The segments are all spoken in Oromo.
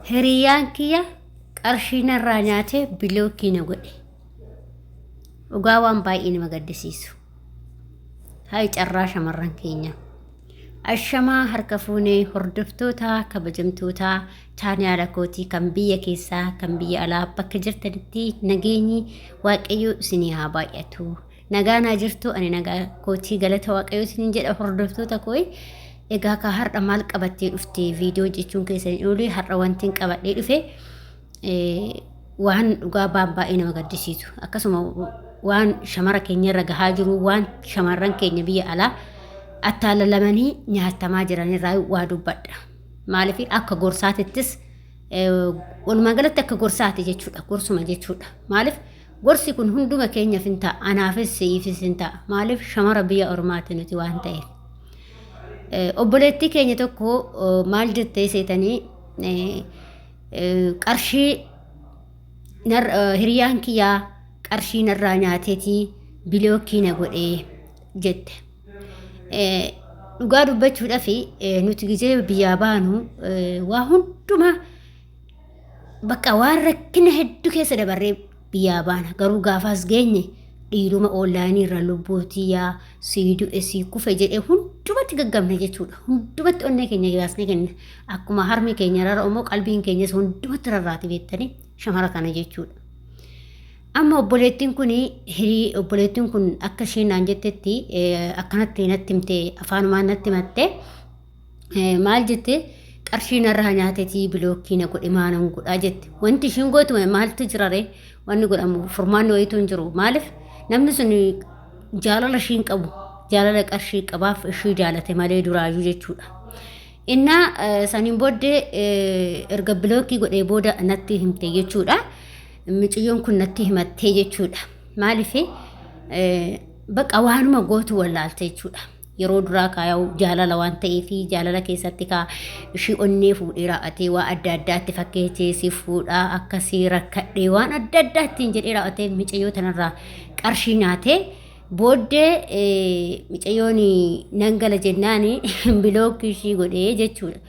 Hiriyyaan kiyya qarshii narraa nyaatee bilookii na godhe. Dhugaa waan baay'ee nama gaddisiisu. Hayi carraa shamarran keenya. Ashamaa harka fuunee hordoftoota kabajamtoota chaanaala kootii kan biyya keessaa kan biyya alaa bakka jirtanitti nageenyi waaqayyoo isinii haa baay'atu. Nagaa naa jirtu ani nagaa kootii galata waaqayyoo isiniin jedha hordoftoota koo. Egaa kaa har'a maal qabattee dhufte viidiyoo jechuun keessan hin oolu har'a wanti hin qabadhee dhufe waan dhugaa baan baay'ee nama gaddisiisu akkasuma waan shamara keenya irra gahaa jiru waan shamarran keenya biyya alaa attaallalamanii nyaatamaa jiran irraa waa dubbadha. Maaliif akka gorsaatittis walumaa galatti akka gorsaati jechuudha gorsuma jechuudha maaliif Gorsi kun hunduma keenyaf hin ta'a. Anaafis si'iifis hin ta'a. Maaliif shamara biyya ormaati nuti waan ta'eef. Obboleettii keenya tokko maal jettee seetanii qarshii hiriyaan kiyyaa qarshii narraa nyaateetii bilookii na godhee jette. Dhugaa dubbachuudhaaf nuti gizee biyyaa baanu waa hundumaa Bakka waan rakkina hedduu keessa dabarree biyyaa baana. Garuu gaafaas geenye dhiiruma oonlaayinii irra lubbuu tiyyaa sii du'e sii kufe jedhee hundumatti gaggabna jechuudha. Hundumatti onnee keenya baasnee kenna. Akkuma harmi keenya rarra'u immoo qalbiin keenyas hundumatti rarraati beektanii shamara kana jechuudha. Amma obboleettiin kun hirii obboleettiin kun akka isheen naan jettetti akkanatti natti himte afaanumaan natti himatte. Maal jette qarshii narraa nyaatetii bilookii na godhe maalan godhaa jette. Wanti ishiin gootu maaltu jira ree? Wanni godhamu furmaanni wayiitu hin jiru. Maaliif namni sun jaalala ishiin qabu jaalala qarshii qabaaf ishii jaalate malee duraayyuu jechuudha. Innaa saniin booddee erga bilookii godhee booda natti himte jechuudha. Miciyyoon kun natti himattee jechuudha. Maaliif baqa waanuma gootu wallaalte jechuudha. Yeroo duraa kaa yaa'u jaalala waan ta'eef jaalala keessatti kaa ishii onnee fuudhee raawwatee waa adda addaatti fakkeessee si fuudhaa akkasii rakkadhee waan adda addaattiin jedhee raawwatee micayyoo tanarraa qarshii nyaatee booddee micayyoon nan gala jennaan bilookii ishii godhee jechuudha.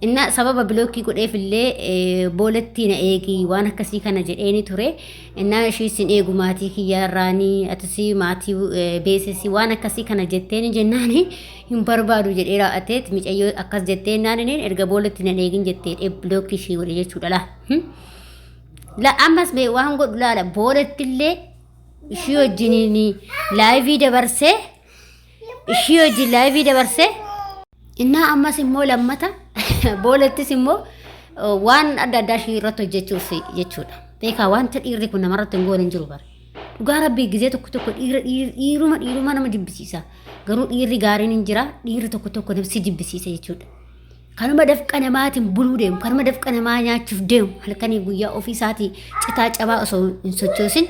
Innaa sababa bilookii godheef illee boolettii na eegi waan akkasii kana jedheeni ture. Innaa ishii sin eegu maatii kiyyaarraanii atis maatii beesisi waan akkasii kana jetteeni jennaani hin barbaadu jedhee raa'ateet micayyoo akkas jettee innaan inni erga booletti na eegin jettee bilookii ishii godhe jechuudha laa. La ammas mee waan godhu laala booletti illee ishii wajjiniin laayivii dabarsee ishii wajjin laayivii dabarsee Innaa ammas immoo lammata boolettis immoo waan adda addaa ishii irratti hojjechuuf jechuudha. Beekaa wanta dhiirri kun namarratti hin goone hin jiru bara. Dhugaa rabbii gizee tokko tokko dhiira dhiiruma dhiiruma nama jibbisiisa. Garuu dhiirri gaariin hin jira dhiirri tokko tokko si jibbisiisa jechuudha. Kanuma dafqa namaatiin buluu deemu, kanuma dafqa namaa nyaachuuf deemu, halkanii guyyaa ofii isaatii citaa cabaa osoo hin sochoosin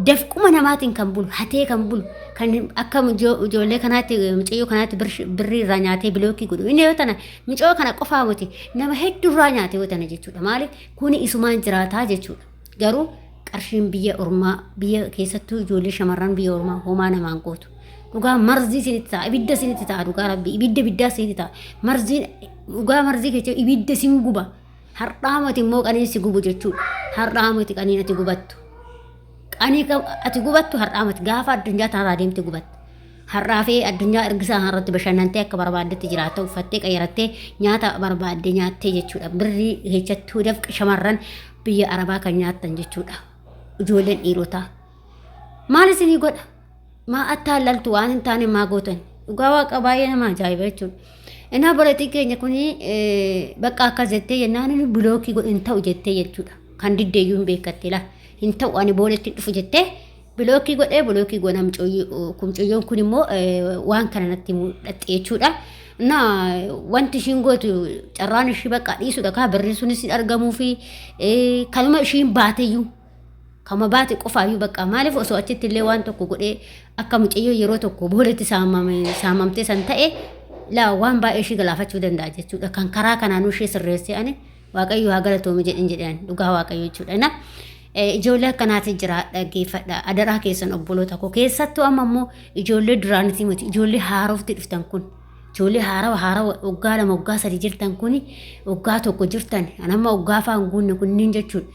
dafquma namaatiin kan bulu, hatee kan bulu, kan akka ijoollee kanaatti mucayyoo kanaatti birrii irraa nyaatee bilookii godhu. Inni yoo tana mucayyoo kana qofaa miti nama hedduu irraa nyaate yoo tana jechuudha. Maaliif kuni isumaan jiraataa jechuudha. Garuu qarshiin biyya ormaa biyya keessattuu ijoollee shamarran biyya ormaa homaa namaan gootu. Dhugaa marzii isinitti ta'a ibidda isinitti ta'a dhugaa rabbii ibidda ibiddaa isinitti ta'a marziin dhugaa marzii keessa ibidda isin guba har'aa mati immoo qaniin si gubu jechuudha har'aa mati qaniin ati gubattu qanii ati gubattu har'aa mati gaafa addunyaa tanarraa deemte gubatta har'aa fi addunyaa ergisaa irratti bashannantee akka barbaaddetti jiraatta uffattee qayyarattee nyaata barbaadde nyaattee jechuudha birrii keessattuu dafqa shamarran biyya arabaa kan nyaattan jechuudha ijoolleen dhiirotaa maal isinii godha Maa attaallaltu waan hin taane maa gootan? Dhugaa waaqa baay'ee nama ajaa'iba jechuudha. Innaa obboleettiin keenya kun bakka akkas jettee jennaan inni bilookii godhe hin ta'u jettee jechuudha. Kan diddeeyyuu hin beekatte laa hin ta'u ani booletti hin dhufu jettee bilookii godhee bilookii goona mucayyoon kun immoo waan kana natti mul'atte jechuudha. Innaa wanti ishiin gootu carraan ishii bakka dhiisudha kaa birri sunis hin argamuu fi kanuma ishiin baateyyuu Kama baate qofaayyuu bakka maaliif osoo achitti illee waan tokko godhee akka mucayyoo yeroo tokko booletti saamamtee san ta'e laa waan baay'ee ishii galaafachuu danda'a jechuudha. Kan karaa kanaanuu ishee sirreessee ani waaqayyo haa galatoomu jedhin jedhan dhugaa waaqayyo jechuudha. Na ijoollee akkanaati jira dhaggeeffadha adaraa keessan obboloota koo keessattuu amma immoo ijoollee duraanitii miti ijoollee haarofti dhuftan kun. Ijoollee haarawa haarawa waggaa 2 waggaa 3 jirtan kuni waggaa 1 jirtan anamma waggaa fa'aa hin guunne kunniin jechuudha.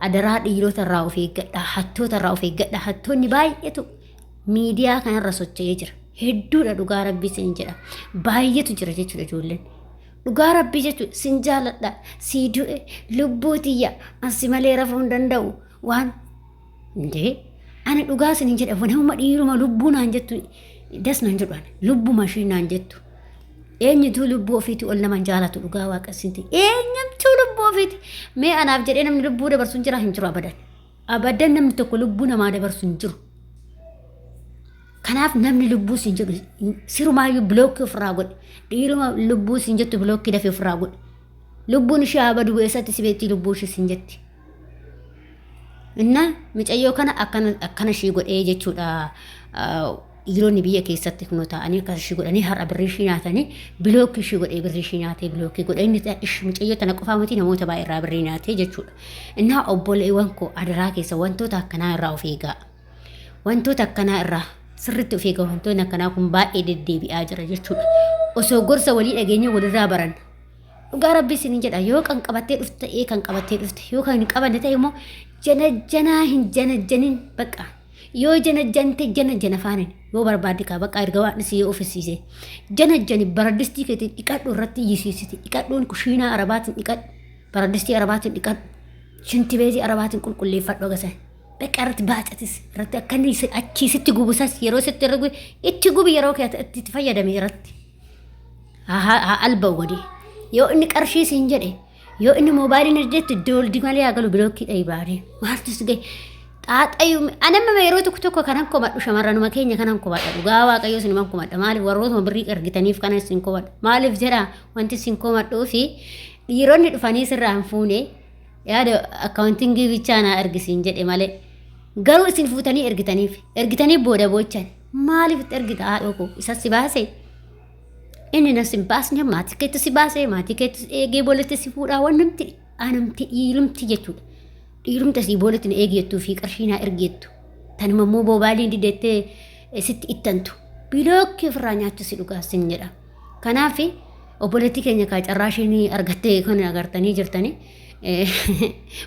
Adaraa dhiirota irraa of eeggadhaa hattoota irraa of eeggadhaa hattoonni baay'eetu miidiyaa kanarra socho'ee jira. Hedduudha dhugaa rabbii sin jedha. Baay'eetu jira jechuudha ijoolleen. Dhugaa rabbii jechuudha sin jaaladha sii du'e lubbuu tiyya ansi malee rafuu hin danda'u waan Indee ani dhugaa isin jedha namuma dhiiruma lubbuu naan jettu das naan jedhu ani lubbuma ishii naan jettu. Eenyutu lubbuu ofiitii ol nama hin jaalatu dhugaa waaqa isinti. Eenyumtuu lubbuu ofiiti. Mee anaaf jedhee namni lubbuu dabarsu hin jira hin jiru abadan. Abadan namni tokko lubbuu namaa dabarsu hin jiru. Kanaaf namni lubbuu siin jedhu sirumaayyuu bilookkii ofirraa godhe. Dhiiruma lubbuu siin jettu bilookkii dafee ofirraa godhe. Lubbuun ishee haa badu eessatti si beektii lubbuu ishee siin jetti. Inna micayyoo kana akkana akkana ishii godhee jechuudha. Dhiironni biyya keessatti kunoo taa'anii akkas ishii godhanii har'a birrii ishii nyaatanii bilookkii ishii godhee birrii ishii nyaatee bilookkii godhee inni micayyoo tana qofaa miti namoota baay'ee irraa birrii nyaatee jechuudha. Innaa obboleewwan koo adaraa keessa wantoota akkanaa irraa of eegaa. Wantoota akkanaa irraa sirriitti of eegaa wantoonni akkanaa kun baay'ee deddeebi'aa jira jechuudha. Osoo gorsa walii dhageenya walirraa baran. Dhugaa rabbii isin jedha yoo kan qabattee dhufte ta'ee kan qabattee dhufte yoo kan hin qabanne ta'e immoo janajjanaa hin janajjanin bakka yoo janajjante janajjana faanin yoo barbaadde kaa bakka erga waan si yoo ofisiise janajjani baradistii keetiin dhiqadhu irratti iyyisiisiti dhiqadhuun kushiinaa arabaatiin dhiqadhu baradistii arabaatiin dhiqadhu shintibeetii arabaatiin qulqulleeffadhu agasan bakka irratti baacatis irratti akka inni achii sitti gubusas yeroo sitti irra gubi itti gubi yeroo kee itti fayyadame irratti. Haa alba'u godhi. Yoo inni qarshii siin jedhe yoo inni moobaayiliin ergetti dooldi malee haa galu bilookkii dhayi baadee maaltu si gahe xaaxayu anamma yeroo tokko tokko kanan komadhu shamarranuma keenya kanan komadha dhugaa waaqayyoo sinuman komadha maaliif warrootuma birrii ergitaniif kana isin komadha maaliif jedha wanti isin komadhuu fi dhiironni dhufanii sirraa hin fuune yaada akkaawuntingii bichaa naa ergisiin jedhe malee garuu isin fuutanii ergitaniif ergitanii booda boochan Maaliif itti ergita haadhoo koo? Isa si baase? Inni na si hin baasne maatii keetti si baase maatii keetti si eegee boolatti si fuudhaa waan namti anamti dhiirumti jechuudha. Dhiirumti asii boolatti na eegi jettuu fi qarshii naa ergi jettu. Tanuma immoo boobaaliin didettee sitti ittantu. Bilookkii ofirraa nyaachuu si dhugaa sin jedha. Kanaaf obboleettii keenya kaa carraa isheen argattee kan agartanii jirtanii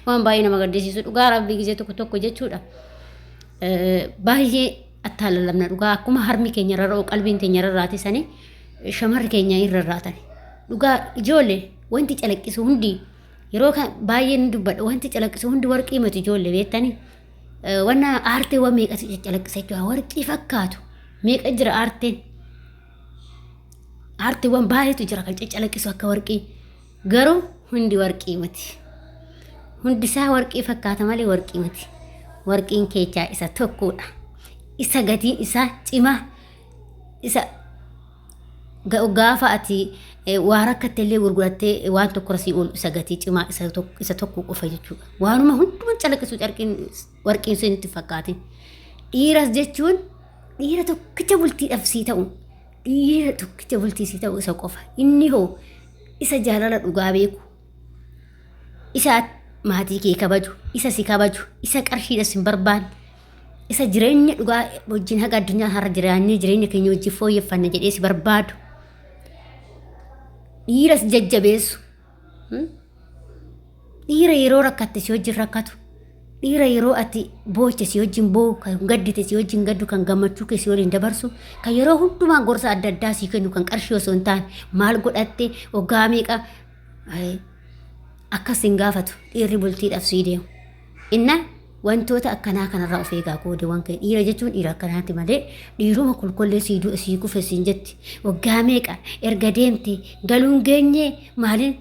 waan baay'ee nama gaddisiisu dhugaa rabbii gizee tokko tokko jechuudha. Baay'ee attaallalamna dhugaa akkuma harmi keenya rarra'u qalbiin teenya rarraate sani shamarri keenya hin rarraatan dhugaa ijoollee wanti calaqqisu hundi yeroo kan baay'ee ni dubbadha wanti calaqqisu hundi warqii miti ijoollee beektanii wanna aarteewwan meeqatu caccalaqqisa jechuudha warqii fakkaatu meeqa jira aarteen aarteewwan baay'eetu jira kan caccalaqqisu akka warqii Garuu hundi warqii miti. Hundi isaa warqii fakkaata malee warqii miti. Warqiin keechaa isa tokkodha. Isa gatiin isaa cimaa. Isa gaafa ati waa rakkatte illee gurgurattee waan tokko sii oolu isa gatii cimaa isa tokko qofa jechuudha. Waanuma hunduma calaqqisu carqiin warqiin sun itti fakkaatin. Dhiiras jechuun dhiira tokkicha bultiidhaaf sii ta'u dhiira tokkicha bultii sii ta'u isa qofa. Inni hoo isa jaalala dhugaa beeku, isa maatii kee kabaju, isa si kabaju, isa qarshiidha sin barbaanne, isa jireenya dhugaa wajjin haga addunyaa har'a jiraannee jireenya keenya wajjin fooyyeffanna jedhee si barbaadu, dhiira si jajjabeessu, Dhiira yeroo rakkatte si wajjin rakkatu, dhiira yeroo ati booche si wajjin boo'u, kan gaddite si wajjin gaddu, kan gammachuu kee si waliin dabarsu, kan yeroo hundumaa gorsa adda addaa sii kennu, kan qarshii osoo hin taane maal godhatte, waggaa meeqa akkas hin gaafatu dhiirri bultiidhaaf sii deemu. Inna wantoota akkanaa kanarraa of eegaa koodeewwan kee dhiira jechuun dhiira akkanaati malee dhiiruma kolkollee sii du'e sii kufe siin jetti waggaa meeqa erga deemte galuun geenye maaliin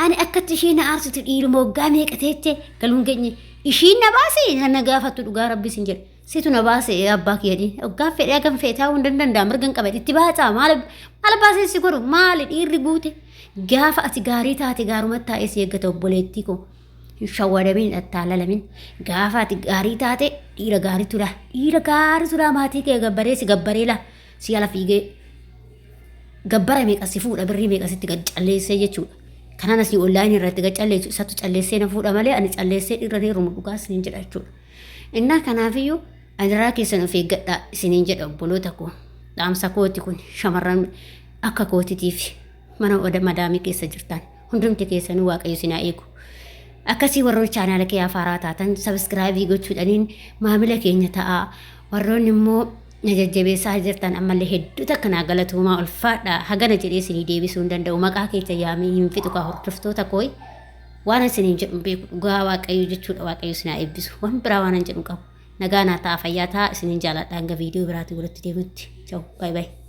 Ani akkatti ishee na aarsitu dhiiruma waggaa meeqa teeche galuun geenye ishiin na baase na gaafattu dhugaa rabbi sin jedhe situ na baase abbaa kiyya dhiin waggaa fedhe hagam fedhe taa'uu hin danda'a mirga hin qaban itti baacaa maal maal baasee si godhu maali dhiirri guute gaafa ati gaarii taate gaarumatti taa'ee si eeggata obboleettii koo hin shawwadamin hin attaalalamin gaafa ati gaarii taate dhiira gaariitu laa dhiira gaariitu laa maatii kee gabbaree si gabbaree laa si ala fiigee gabbara meeqa si fuudha birrii meeqa sitti gad calleessee jechuudha. Kanaan asii onlaayinii irratti gad calleessu isatu calleessee na fuudha malee ani calleessee dhiirra ni heerumu dhugaa isiniin jedha jechuudha. Innaa kanaafiyyuu adaraa keessan of eeggadhaa isiniin jedha obboloota koo. Dhaamsa kooti kun shamarran Akka kootitiif mana madaamii keessa jirtan hundumti keessanuu Waaqayyo isin haa eegu. Akkasii warroonni chaanaala kee haaraa taatan sabiskiraayibii gochuudhaniin maamila keenya ta'aa. Warroonni immoo na jajjabeessaa jirtan ammallee hedduu takka naa galatoomaa, ulfaadha. Hagana jedhee isinii deebisuu hin danda'u. Maqaa keessa yaamee hin fixu kaa hordoftoota kooyi. Waan isiniin jedhu hin beeku, dhugaa Waaqayyo jechuudha. Waaqayyo isin haa eebbisu. Waan biraa waan hin jedhu qabu. Nagaa naa ta'a, fayyaa ta'a, isiniin jaaladha. Hanga viidiyoo biraatiin walitti deebinutti. Ciao, bye bye.